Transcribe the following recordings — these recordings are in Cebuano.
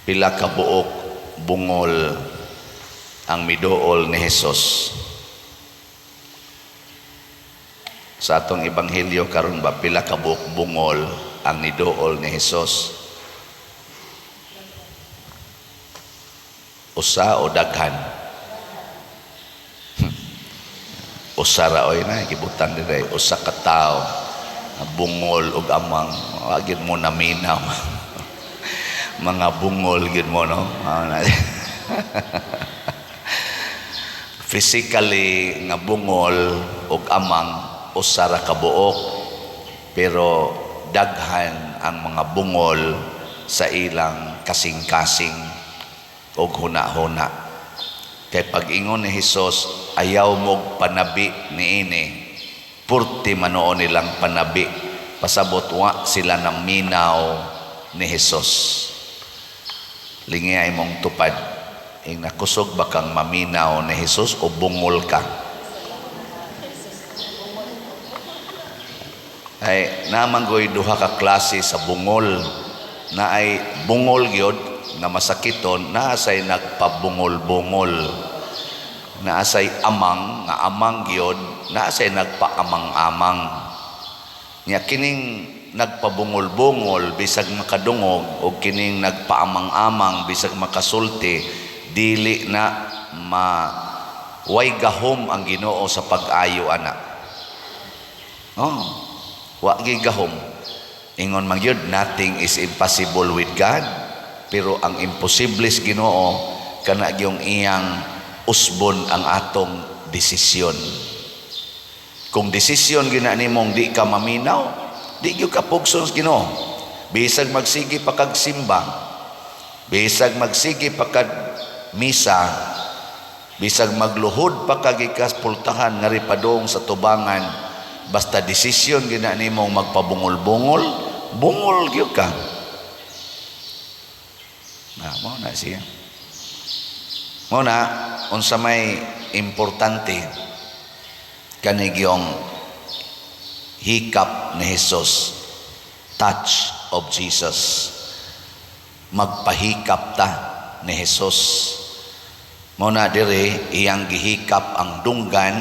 Pila ka buok bungol ang miduol ni Hesus? Sa atong ebanghelyo karon ba, pila ka buok bungol ang niduol ni Hesus? Usa o daghan? Usa ra oy na gibutang dire, usa ka tawo bungol og amang. Wa gyud mo naminaw. Mga bungol gyud mo, no? Physically nga bungol og amang, usa ra ka buok, pero daghan ang mga bungol sa ilang kasing-kasing og huna-huna. Kay pag-ingon ni Hesus, "Ayaw mog panabi niini," purti manuon nilang panabi, pasabot wa sila naminaw ni Hesus. Lingi ay mong tupad. Ing nakusog ba kang maminaw ni Hesus o bungol ka? Ay namanggoy duha ka klase sa bungol. Na ay bungol gyud nga masakiton, naa say nagpabungol-bungol. Naa say amang nga amang gyud, naa say nagpaamang-amang. Nya kining nagpabungol-bungol bisag makadungog o kining nagpaamang-amang bisag makasulti, dili na ma way gahom ang Ginoo sa pag-ayo ana. Oh, wa gyud gahom. Ingon man gyud, nothing is impossible with God, pero ang imposible sa Ginoo kana gyung iyang usbon ang atong desisyon. Kung desisyon gina nimong di ka maminaw, di gyud ka pugson sa Ginoo. Bisag magsige pa kag simba, bisag magsige pa kag misa, bisag magluhod pa kag ikas pultahan nga ripadong sa tubangan, basta desisyon gina nimong magpabungol-bungol, bungol gyud ka. Na mo na siya. Mo na unsa may importante kanigyong hikap ni Hesus, touch of Jesus. Magpahikap ta ni Hesus. Mo na dire iyang gihikap ang dunggan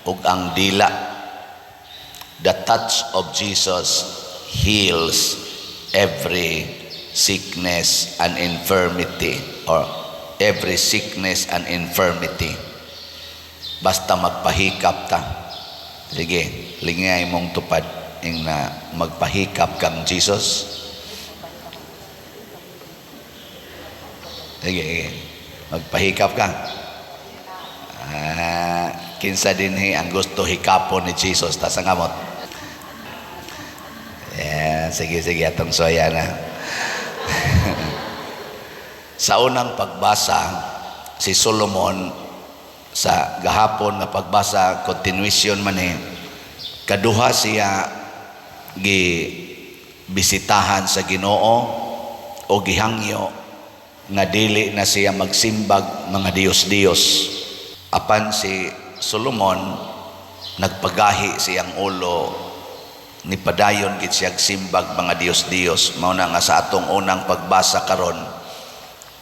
ug ang dila. The touch of Jesus heals every sickness and infirmity, or every sickness and infirmity. Basta magpahikap ta. Sige, lingay mong tupad ing na magpahikap kang Jesus. Sige, sige. Magpahikap ka. Kinsa dinhi ang gusto hikapon ni Jesus? Tas ang kamot. Yeah, sige, sige, atong soya na. Sa unang pagbasa, si Solomon, sa gahapon nga pagbasa, continuation man eh, kaduha siya gi bisitahan sa Ginoo o gihangyo nga dili na siya magsimbag mga Diyos-Diyos. Apan si Solomon nagpagahi siyang ulo, ni padayon gid siya simbag mga Diyos-Diyos. Mao na nga sa atong unang pagbasa karon,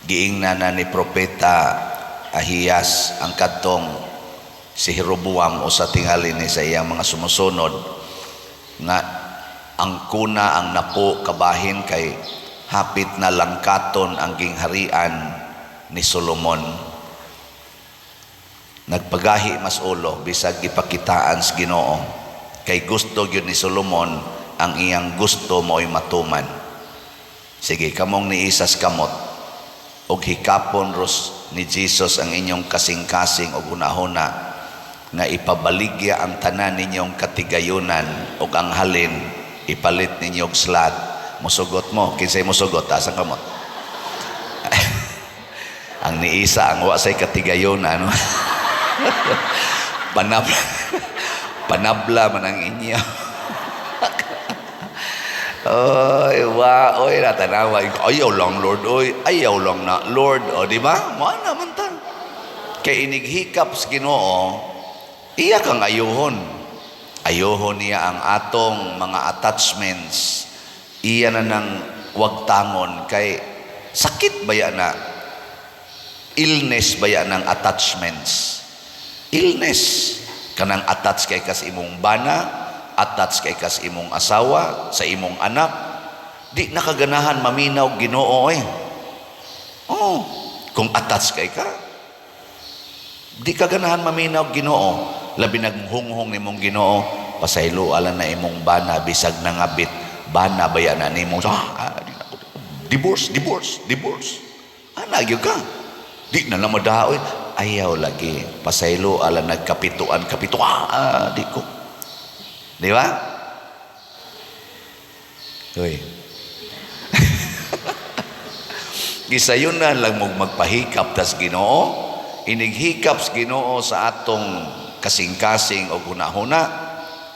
giingna na ni propeta Ahiyas ang kadtong si Jeroboam o sa tingali ni sa iyang mga sumusunod nga ang kuna ang napo kabahin kay hapit na langkaton ang gingharian ni Solomon. Nagpagahi mas ulo bisag gipakitaan sa Ginoo kay gusto gyud ni Solomon ang iyang gusto mo'y matuman. Sige, kamong niisas kamot og hikapon ros ni Jesus ang inyong kasing-kasing og hunahuna nga ipabaligya ang tanan ninyong katigayunan og ang halin ipalit ninyo og slat. Musugot mo? Kinsay musugot? Taas ang kamot. Ang niisa ang wa say katigayunan. Panabla man ang inyo. Oy, wa, oy, natanawa. Ayaw lang, Lord, oy. Ayaw lang na, Lord. O, di ba? Mo na man ta. Kay inighikap sa Ginoo, iya kang ayuhon. Ayuhon niya ang atong mga attachments. Iya na nang wagtangon kay Sakit baya na, illness baya ng attachments. Illness kanang attach kay kas imong bana, attach kay kas imong asawa, sa imong anak. Di nakaganahan maminaw Ginoo eh. Oh, kung attach kay ka, di ka ganahan maminaw Ginoo. Labi naghunghong nimong Ginoo, pasaylo ala na imong bana bisag nangabit, bana baya na nimo. Ah, di na ko, divorce, divorce, divorce. Ana gyud ka. Di na lang madaoy. Ayaw lagi. Pasaylo ala nagkapituan, kapito. Ah, di ko. Di ba? Uy. Gisayon na lang mo magpahikap tas Ginoo. Inighikap sa Ginoo sa atong kasing-kasing o hunahuna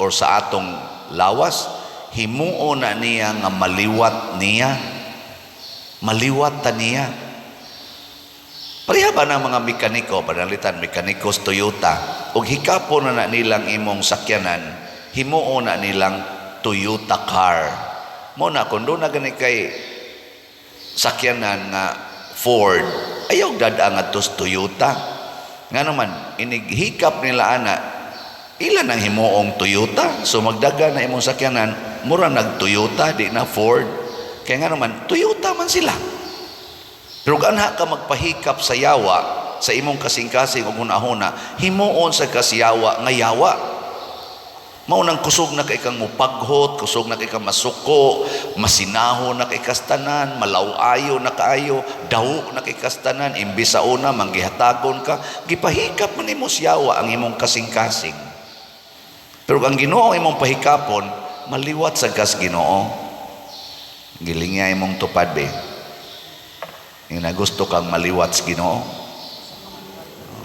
or sa atong lawas, himuo na niya nga maliwat niya. Maliwat ta niya. Pareha ba ng mga mekaniko, panalitan, mekaniko sa Toyota, og hikapo na na nilang imong sakyanan, himuo na nilang Toyota car. Mo na, kung doon na gani kay sakyanan nga Ford, ayaw dada nga tos Toyota. Nga naman, inighikap nila ana, ilan ang himuong Toyota? So magdaga na imong sakyanan, mura nag Toyota, di na Ford. Kaya nga naman, Toyota man sila. Pero ganha ka magpahikap sa yawa, sa imong kasing-kasing o hunahuna, himuon sa kasiyawa nga yawa. Mao nang kusog na kay kang mupaghot, kusog na kay kang masuko, masinaho na kay kastanan, malaw-ayo na kaayo, daw na kay kastanan, imbis sa una manggihatagon ka, gipahikap man nimo siyawa ang imong kasing-kasing. Pero ang Ginoo imong pahikapon, maliwat sa kas Ginoo. Gilingya imong tupad be. Yung nagusto kang maliwat sa Ginoo.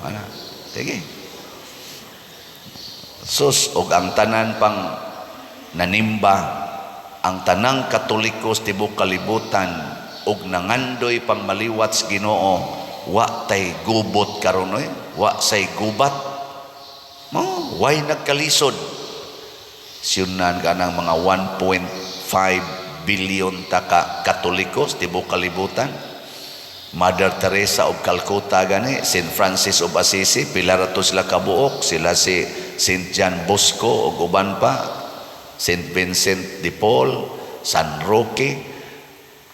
Ana, sige. Sus, og ang tanan pang nanimba, ang tanang Katoliko sa tibok kalibutan, og nangandoy pang maliwat sa Ginoo, wa tay gubot karon oy, wa say gubat. Mo, way nagkalisod. Siyunan ka ng mga 1.5 billion taka Katoliko sa tibok kalibutan. Mother Teresa of Calcutta gani, St. Francis of Assisi, pila ra to sila kabuok, sila si St. John Bosco ug uban pa, St. Vincent de Paul, San Roque.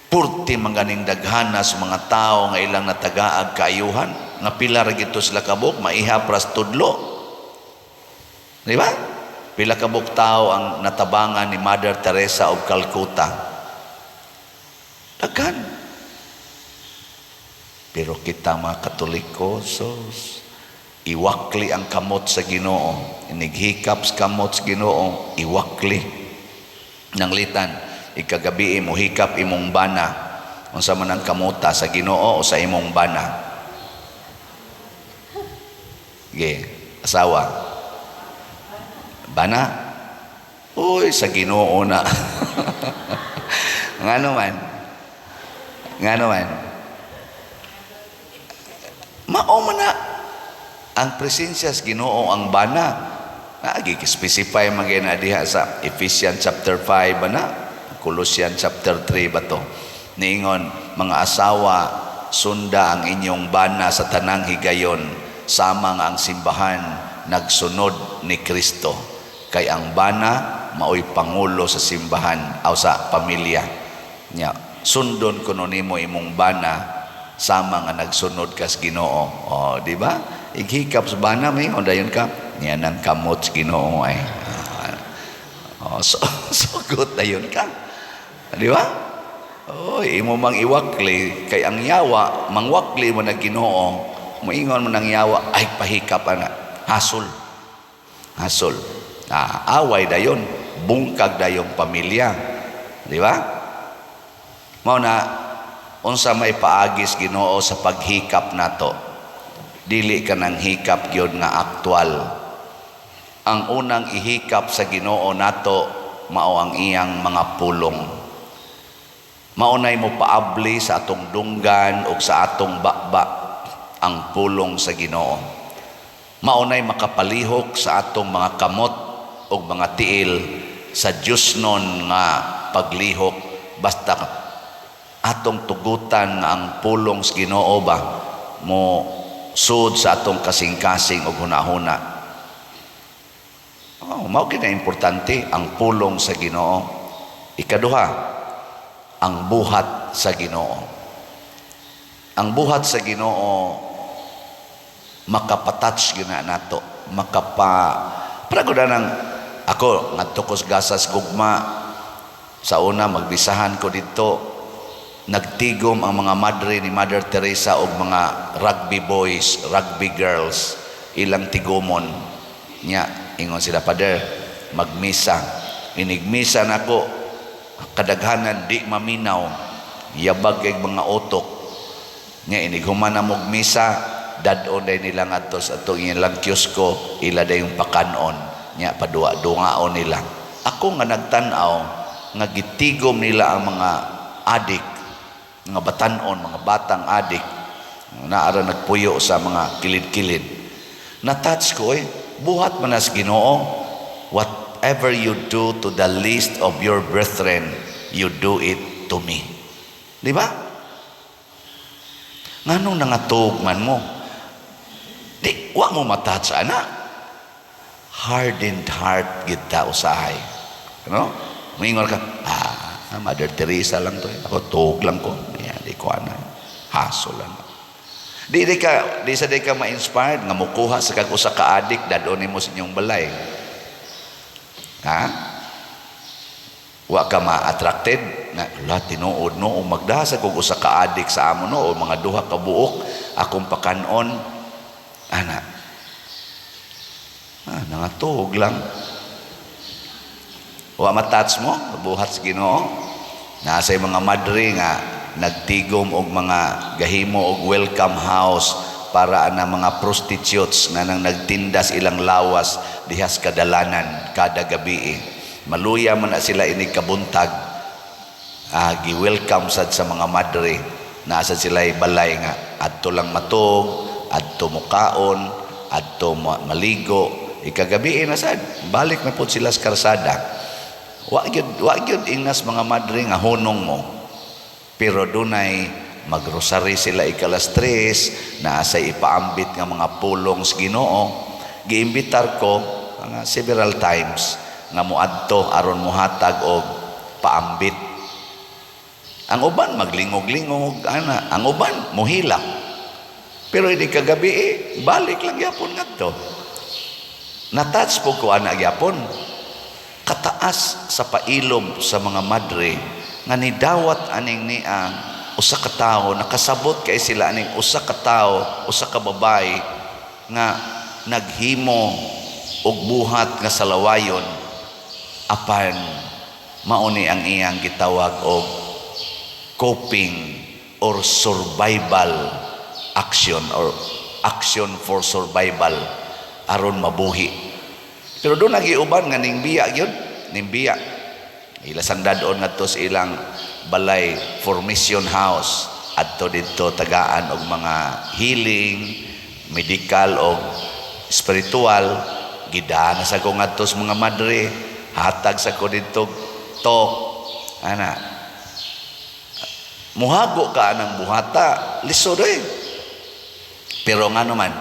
Purti manganing daghana sa mga tao nga ilang natagaag kaayuhan, nga pila ra gito sila kabuok, maiha pras tudlo. Di ba? Pila kabuok tao ang natabangan ni Mother Teresa of Calcutta. Daghan. Pero kita mga Katoliko, sos, iwakli ang kamot sa Ginoo. Inighikap sa kamot sa Ginoo, iwakli. Nanglitan, ikagabi mo hikap imong bana. Unsa man ang kamuta sa Ginoo o sa imong bana? Ge, asawa. Bana? Uy, sa Ginoo na. Ngano man? Ngano man? Mao man na ang presensya sa Ginoo ang bana. Gi-specify man gyud na diha sa Ephesians chapter 5 ba na? Colossians chapter 3 ba to? Niingon, mga asawa, sunda ang inyong bana sa tanang higayon, sama nga ang simbahan nagsunod ni Kristo. Kay ang bana maoy pangulo sa simbahan aw sa pamilya. Nya, sundon kuno nimo imong bana sama nga nagsunod kas Ginoo. Oh, di ba? Ighikap sa bana may dayon ka. Niya nang kamot sa Ginoo ay. Oh, so sugot dayon ka. Di ba? Oh, imo mang iwakli kay ang yawa mangwakli mo na Ginoo. Moingon mo nang yawa ay pahikap ana. Hasol. Hasol. Ah, away dayon, bungkag dayong pamilya. Di ba? Mao na unsa may paagis Ginoo sa paghikap nato. Dili ka nang hikap gyud nga aktual. Ang unang ihikap sa Ginoo nato mao ang iyang mga pulong. Mao nay mo paabli sa atong dunggan ug sa atong baba ang pulong sa Ginoo. Mao nay makapalihok sa atong mga kamot ug mga tiil sa Diyosnon nga paglihok basta Atong tugutan nga ang pulong sa Ginoo ba mo sud sa atong kasing-kasing og hunahuna. Oh, mao gyud na importante ang pulong sa Ginoo. Ikaduha, ang buhat sa Ginoo. Ang buhat sa Ginoo makapa-touch gyud na nato, makapa para ko nang ako ngadto ko sa Gasas Gugma sa una, magbisahan ko dito, nagtigom ang mga madre ni Mother Teresa og mga rugby boys, rugby girls, ilang tigomon nya. Ingon sila, "Father, magmisa." Inigmisa nako, kadaghanan di maminaw, yabag kay mga utok nya. Inig human na mog misa, dad-on day nila ngadto sa atong ilang kiosko, ila dayong pakanon nya, paduwa-dungaon nila. Ako nga nagtan-aw nga gitigom nila ang mga adik, mga batanon, mga batang adik naara nagpuyo sa mga kilid-kilid, na-touch ko eh. Buhat man as Ginoo. "Whatever you do to the least of your brethren, you do it to me." Di ba? Nganong nangatug man mo? Di wa mo ma-touch ana. Hardened heart gid ta usahay, no? Moingon ka, "Ah, Mother Teresa lang to eh. Ako tuog lang ko. Yan, di ko ana. Haso lang." Di sa di ka ma-inspired nga mukuha sa kag usa ka adik, dad-on nimo sa inyong balay. Ha? Wa ka ma-attracted na la tinuod, no, magdasa kog usa ka adik sa amo, no, o mga duha ka buok akong pakanon ana. Ah, nangatuog lang. Wa ma-touch mo buhat sa Ginoo. Nasa mga madre nga nagtigom og mga gahimo og welcome house para ana mga prostitutes nga nang nagtindas ilang lawas dihas kadalanan kada gabi. Maluya man na sila inig kabuntag, gi-welcome sad sa mga madre. Nasa sila balay nga adto lang matug, adto mukaon, adto maligo. Ikagabi na sad balik na pud sila sa karsada. Wa gyud ingnas mga madre nga hunong mo, pero dunay magrosary sila ikalas tres, naa say ipaambit nga mga pulong sa Ginoo. Giimbitar ko mga several times nga moadto aron mohatag og paambit. Ang uban maglingog-lingog ana, ang uban mohilak, pero hindi kagabi eh, balik lang gyapon ngadto. Na-touch po ko ana gyapon, kataas sa pailob sa mga madre nga nidawat aning nia usa ka tawo. Nakasabot kay sila aning usa ka tawo, usa ka babae nga naghimo og buhat nga salawayon, apan mao ni ang iyang gitawag og coping or survival action or action for survival aron mabuhi. Pero doon nagiuban nga ning biya gyud, ning biya ila sang dad-on ngadto sa ilang balay, formation house, adto didto tagaan og mga healing medical og spiritual. Gidana sa ko ngadto sa mga madre, hatag sa ko didto talk ana. Muhago ka anang buhata, lisod eh. Pero nga naman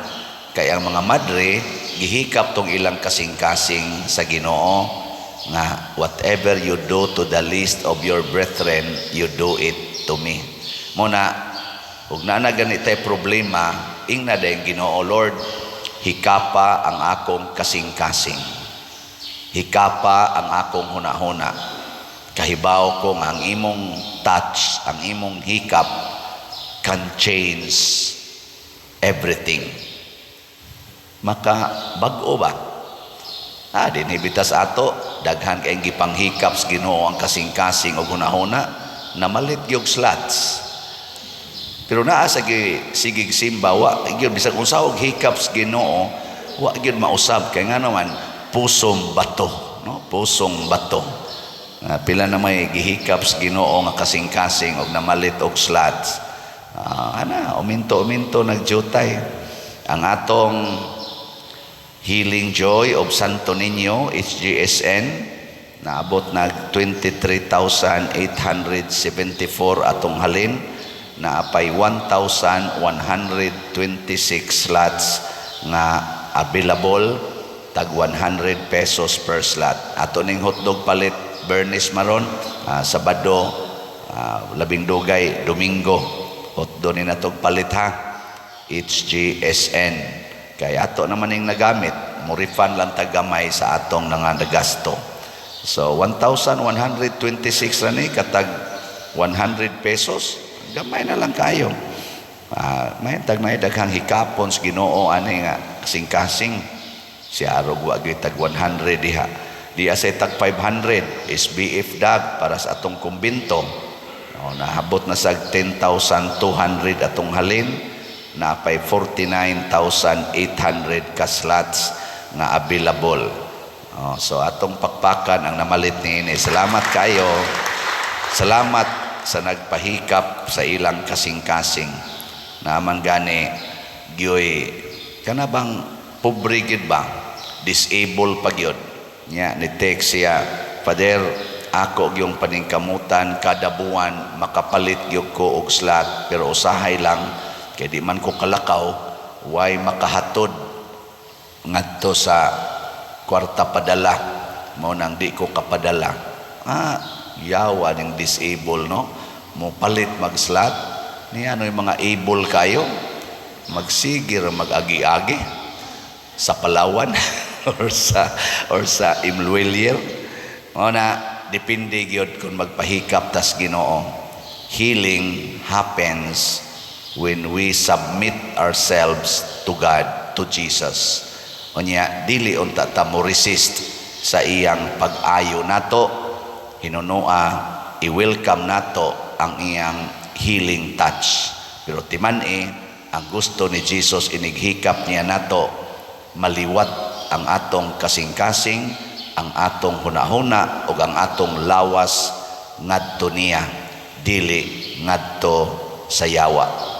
kay ang mga madre gihikap tong ilang kasing-kasing sa Ginoo nga "Whatever you do to the least of your brethren, you do it to me." Mo na ug naa na gani tay problema, ingna dayon Ginoo, "Lord, hikapa ang akong kasing-kasing, hikapa ang akong hunahuna. Kahibaw ko nga ang imong touch, ang imong hikap can change everything." Maka bag-o ba? Ah, dinhi bitas ato, daghan kay gipanghikap sa Ginoo ang kasing-kasing og hunahuna, namalit gyud slots. Pero naa sa sigig simba, wa gyud, bisag unsa og hikap sa Ginoo, wa gyud mausab kay nga naman pusong bato, no? Pusong bato. Pila na may gihikap sa Ginoo nga kasing-kasing og namalit og slots. Ana, uminto uminto nagjutay. Ang atong Healing Joy of Santo Niño, HGSN, Naabot nag 23,874 atong halin, naapay 1,126 slots nga available, tag 100 pesos per slot. Ato ning hotdog palit Bernis maron, Sabado, labing dugay Domingo, hotdog ni natog palit ha. HGSN. Kay ato naman ning nagamit, mo refund lang tagamay sa atong nga nagasto. So 1,126 ra ni katag 100 pesos, gamay na lang kayo. May tag na daghang hikapon sa Ginoo ani nga kasing-kasing si arog wa gyud tag 100 diha. Di asay tag 500 SBF dag para sa atong kumbinto. O, nahabot na sa 10,200 atong halin, napay 49,800 ka slots nga available. Oh, so atong pakpakan ang namalit niini. Salamat kayo. Salamat sa nagpahikap sa ilang kasing-kasing. Naman gani gyoy kana bang pobre gid ba? Disable pa gyud. Nya ni text siya, "Father, ako gyung paningkamutan kada buwan makapalit gyud ko og slot, pero usahay lang kay di man ko kalakaw, way makahatod ngadto sa kwarta padala, mao nang di ko kapadala." Ah, yawa ning disable, no, mo palit mag slot niya. Ano yung mga able kayo, magsigir mag-agi-agi sa Palawan or sa M Lhuillier. Mao na depende gyud kung magpahikap tas Ginoo. Healing happens when we submit ourselves to God, to Jesus. Unya dili unta ta mo resist sa iyang pag-ayo nato. Hinunua i-welcome nato ang iyang healing touch. Pero timan-i ang gusto ni Jesus, inighikap niya nato, maliwat ang atong kasing-kasing, ang atong hunahuna ug ang atong lawas ngadto niya, dili ngadto sa yawa.